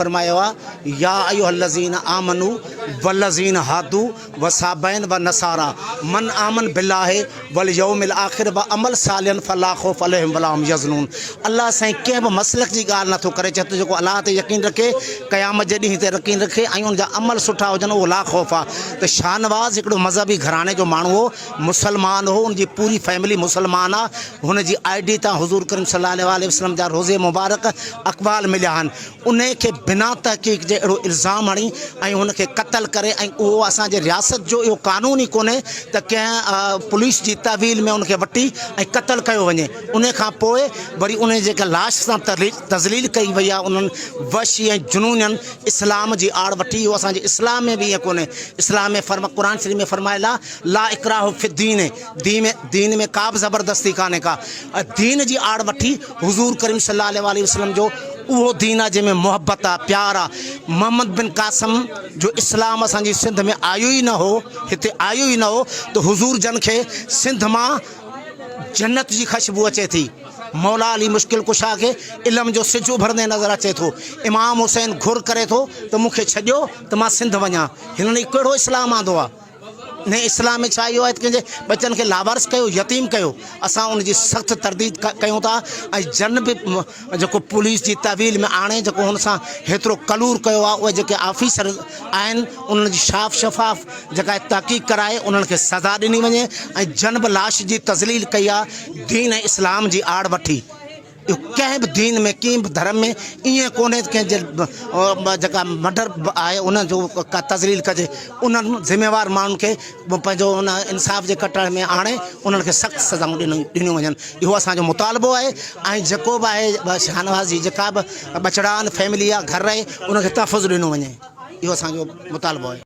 فرمايو آهي، يا ايها الذين آمنوا والذين هادوا والصابئين والنصارى من آمن بالله واليوم الاخر وعمل صالحا فلا خوف عليهم ولا هم يحزنون الله سائين ڪنهن به مسلڪ جي ڳالهه نٿو ڪري چئي ٿو جيڪو الله تي يقين رکي قيامت جي ڏينهن تي يقين رکي ۽ ان جا عمل سٺا هجن اهو لا خوف آهي ته شاهنواز هڪڙو مذهبي گهراڻي جو ماڻهو هو مسلمان هو ان جي پوري فيملي مسلمان آهي هن جي I D تان حضور ڪريم صلي الله عليه وسلم جا روضي مبارڪ اقوال مليا آهن انهي کي بنا تحقيق جي اهڙو الزام هڻي ۽ هن کي قتل ڪري ۽ اهو اسان جي رياست جو اهو قانون ئي ڪونهي ته ڪنهن پوليس جي تحويل ۾ ان کي وٺي ۽ قتل ڪيو وڃي انهي کان پوء وري انهي جيڪا لاش سان تذليل ڪئي وئي آهي انهن وحشي ۽ جنونين اسلام جي آڙ وٺي اهو اسان جي اسلام ۾ به ائين ڪونهي اسلام ۾ فرم قرآن شريف ۾ فرمايل آهي لا اڪراه في الدين دين ۾ دين ۾ ڪا به زبردستي ڪانهي ڪا دين جي آڙ وٺي حضور ڪريم صلي الله عليه واٰله وسلم جو اهو دين آ جنهن ۾ محبت آ پيار آ محمد بن قاسم جو اسلام اسان جي سنڌ ۾ آيو ئي نه هو هتي آيو ئي نه هو ته حضور جن کي سنڌ مان جنت جي خشبو اچي ٿي مولا علي مشڪل ڪشا کي علم جو سج اڀرندي نظر اچي ٿو امام حسين گهر ڪري ٿو ته مون کي ڇڏيو ته مان سنڌ وڃان هنن هي ڪهڙو اسلام آندو آ. انهيء اسلام ۾ ڇا اهو آهي ته ڪنهن جي ٻچن کي لاوارث ڪيو، يتيم ڪيو؟ اسان ان جي سخت ترديد ڪيون ٿا ۽ جن به جيڪو پوليس جي تحويل ۾ آڻي جيڪو هن سان هيترو ڪلور ڪيو آهي اهي جيڪي آفيسر آهن انهن جي شاف شفاف جيڪا تحقيق ڪرائي انهن کي سزا ڏني وڃي ۽ جن به لاش جي تذليل ڪئي آهي دين ۽ اسلام جي آڙ وٺي اهو ڪنهن به دين ۾ ڪنهن به ڌرم ۾ ائين ڪونهي ته ڪنهن جي جيڪا مڊر آهي ان جو ڪا تذليل ڪجي انهن ذميوار ماڻهن کي پنهنجو ان انصاف جي ڪٽهڙي ۾ آڻي انهن کي سخت سزائون ڏنيون وڃن اهو اسان جو مطالبو آهي ۽ جيڪو به آهي شاهنواز جي جيڪا به ٻچڙا آهن فيملي آهي گهر آهي ان کي تحفظ ڏنو وڃي اهو اسان جو مطالبو آهي.